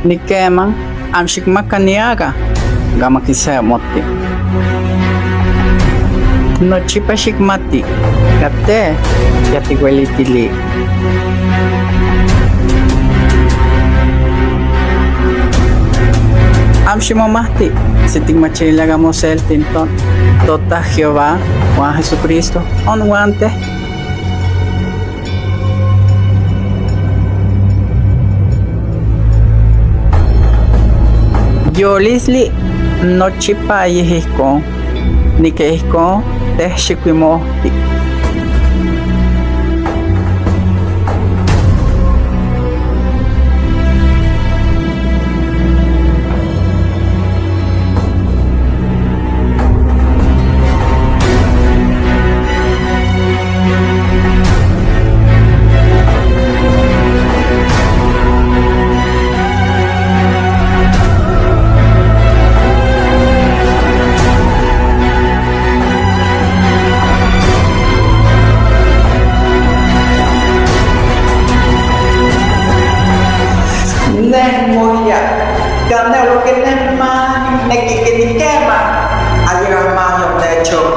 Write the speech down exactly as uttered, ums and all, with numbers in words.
Ni kema, am xikmakaniyaka, kama kiseb motti. Nochipa xikmati, ka te' ya tiwelitili. Am ximomahti si tikmachililaka moseltin ton totah Jehová wan Jesucristo on wan te'. Yolistli nochipa ayi ijkon, ni ke ijkon te' xikuimohti. Neh moya, ka neh loke neh ma nikneki ke ni kema ayik ma yontecho.